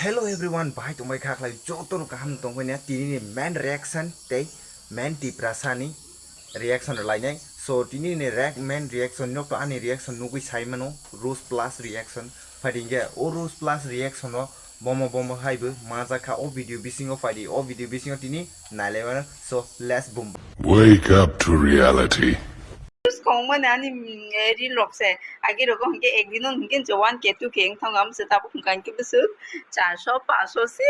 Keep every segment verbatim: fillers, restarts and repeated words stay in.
Hello everyone, bahai tongbai kha khlai joto no kaham tongbai na tini ni main reaction tei main Tiprasa ni reaction rwlainai. So tini ni re-, main reaction nok to ani reaction nugui sai mano, Rose Plus reaction. Phaidi hingke o Rose Plus reaction o bomo bomo hai bo majak kha o video bisingo phaidi, o video bisingo tini nailaimano. So let's boom. Wake up to reality. Use kong mani ani, mm, eh, reel rok se. Agi rogo hingke ek dino hingke je one K two K wng tongo, amo se tabuk hingka hingke bwswk charso paso se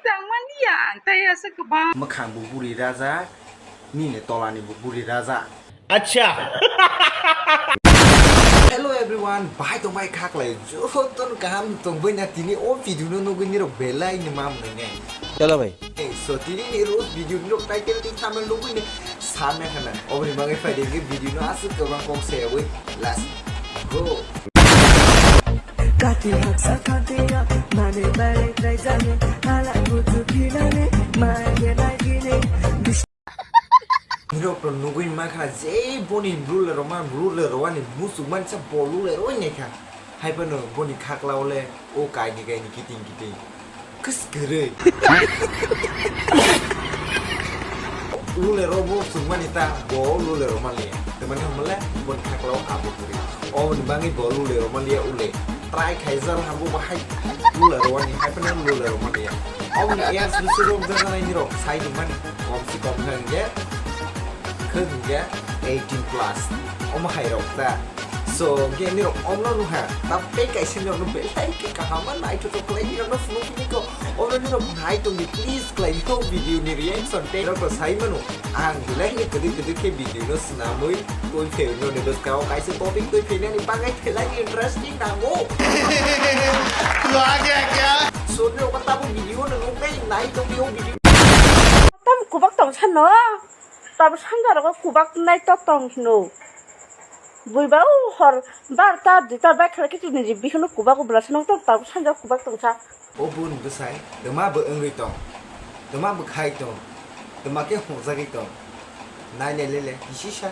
tangmani ya, ang tai aswk kwbang. Mwkhang bo buri raja, nini tola ni bo buri raja. Acha. Hello everyone, bahai tongbai kha khlai joto no kaham tongbai na tini o video no nugui nirok belai ni mam nai ne. Chalo bhai. Hey, so tini ni Rose video ni rok title tei thumbnail nugui ni sana khana. Oboni bagwi phaidi hingke video no aswk kwbang kok sayawi. Let's go. Kati haksa kati ya, mane bai bai jani, hala kutu kinane, mai ye nai kine. Nirok no nugui mankha je boni blue le roma, blue le rowani musuk mansa bolu le roi naikha. Hai phano boni khaklao le o kaini kaini kiting kiting. Kwskwrwi. Lule ro bo chwngmani ta bo lule ro manliya. Tamani hamle boni khaklao abo kwrwi. Oboni bagwi bo lule ro manliya ule. Try khaijak hambo bahai lule ro wani hai phano lule ro manliya. Oboni age bwswk rok jaga nai nirok sai di mani. Kom si kom kha hingke, khe hingke eighteen plus. Omo hai rok ta. So, hingke nirok omno nukha, ta tei kaisa nirokno belai khe kaham ma naithotok khlai nirokno phunuk phunuk kho. Omno nirok nai tongdi, please khlai nirok video ni reaction tei nirokno sai mano. Ang belai khe kwdwi kwdwi khe video no swnamwi twi phaio nirokni bwskao kaisa topic twi phainani bagwi belai interesting nango. So, nirok tabuk video no nuknai nai tongdi o video. Tam kubak tong sano. Tabuk sanja rogo kubak nai to tong hino. Buiba o hor barta duita bai khala khe chini ji bihino kubak o bwla sanang tong tabuk sanja kubak tongsa. O bun bwsai twma bo wngwi tong, twma bo khai tong, twma khe hwnjagwi tong. Nai nai lele kisisa.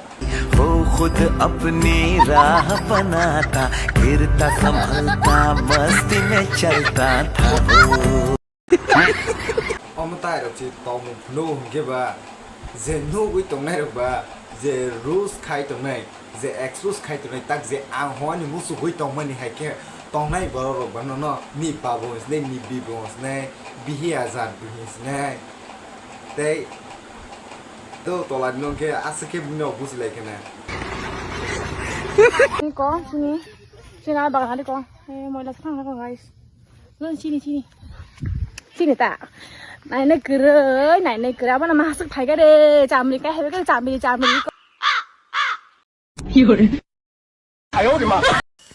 वो खुद अपनी राह बनाता, गिरता संभलता, मस्ती में चलता था वो। Omo tai rok se tongmung phunuk hwnkhe ba, je nugwi tongnai rok ba, je rules khai tongnai, je expose khai tongnai, tak je ang hwnwi musugwi tongmani hai khe tongnai borok rok ba nono ni babu hwnsinai, ni bibu hwnsinai, bihiya jat bihi hwnsinai. Tei to tola ni nong khe aswk khe bini rok buji lai khe na. Ko chini, chini bagan ko, eh, moila thang ko guys. Lo chini, chini. Chini ta. Nainai kwrwi, nainai kwrwi. Abana masuk phai kare. Chamri ka hebe kare, chamri, chamri.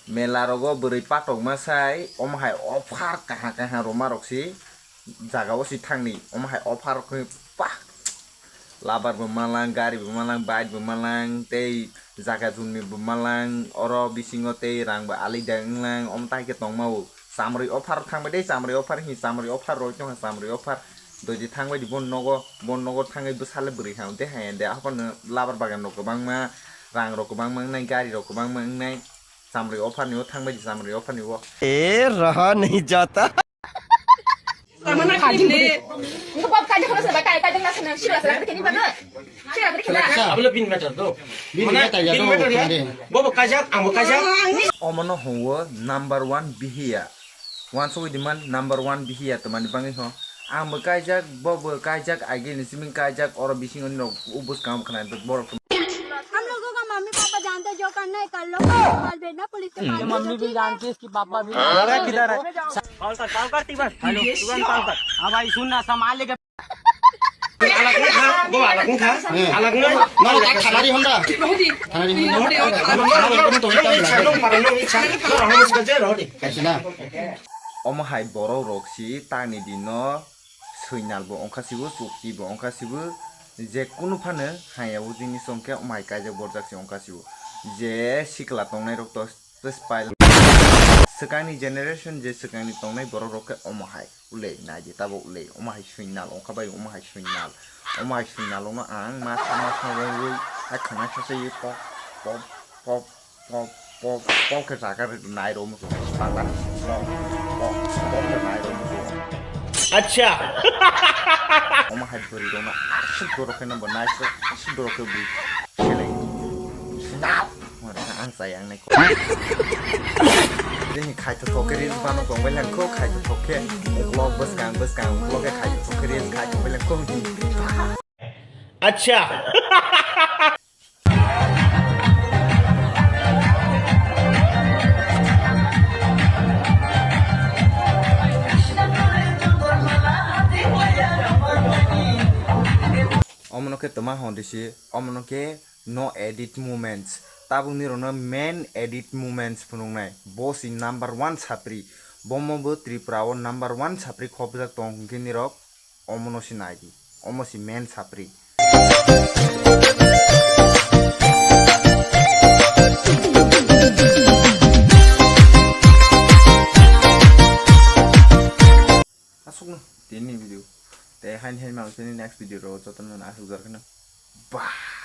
Mela rogo bwrwi patok ma sai, omo hai offer kaha kaha roma rok si jaga o si thangni, omo hai offer rok ni pa. Labar bo malang, gari bo malang, bike bo malang, tei jaga jumni bo malang, oro bisingo tei rang bo alida wnglang, omo tai khe tongma o. Chamrwi offer thangbai de, chamrwi offer hi, chamrwi offer roi tongkha, chamrwi offer. Doidi thangbai di, bon nogo, bon nogo thangwi bwsale bwrwi ha, de ha, de, aphano labar bagan rok kwbangma, rang rok kwbangma wngnai, gari rok kwbangma wngnai, chamrwi offer ni o thangbai di, chamrwi offer ni o. ए रहा नहीं जाता। Abole bin meter do. Bin meter ya do. Bobo kajak, amo kajak. Omono hwngo number one bihiya. Wansugwi di man number one bihiya twmani bagwi ho. Ang bo kaijak, bo bo kaijak, agini simi kaijak, oro bisingo ni rok o bwskang bo khwnai borok. हम लोगों का mummy papa जानते जो करना है कर लो, बाल भेजना पुलिस के पास ये मम्मी भी जानती है, इसकी पापा भी। दादा किधर है? कॉल कर, कॉल कर, तीवन। हेलो, तीवन कॉल कर। हाँ भाई, सुन ना, संभाल लेके। Alak wngkha, bo alak wngkha, alak wngkha. Nang tak thanari honda. Thanari honda. Nang ikha, nang para, nang ikha. Nang rohorma sikha je rohordi. Kaisina. Omo hai borok rok si tangni dino swinal bo ongkha sibo, chukti bo ongkha sibo, je kunu phano haya o jini songkhe omo hai kaijak borjak se ongkha sibo. Je sikla tongnai rok to Tei spy. Swkangni generation je swkangni tongnai borok rok khe omo hai ulei naidi tabuk ulei omo hai swinal ongkha bai omo hai swinal omo hai swinal ono ang ma sama sama wngwi hai khana sasawi pok pok pok pok pok pok khe jaga nai rw muchung pangla pok pok pok khe nai rw muchung. Acha. Omo hai bwrwi rokno aswk dorok khe no bo naisrok, aswk dorok khe bo seleng. Mane ang chaya ang nai. Nini khai to thok khe reels bano tong bai lang kho, khai to thok khe uklok bwskang bwskang uklok khe khai to thok khe reels khai tong bai lang kho. Acha. Omono khe toma hon risi, omono khe no edit moments. Tabukni rokno main edit moments phunuknai. Bo si number one sapri. Bomo bo Tripura o number one sapri khopjak tong hwnkhe nirok omono si nai di. Omo si main sapri. Aswkno tini video. Tei haini haini mang tini next video ro jotono aswk jar kheno. Bah.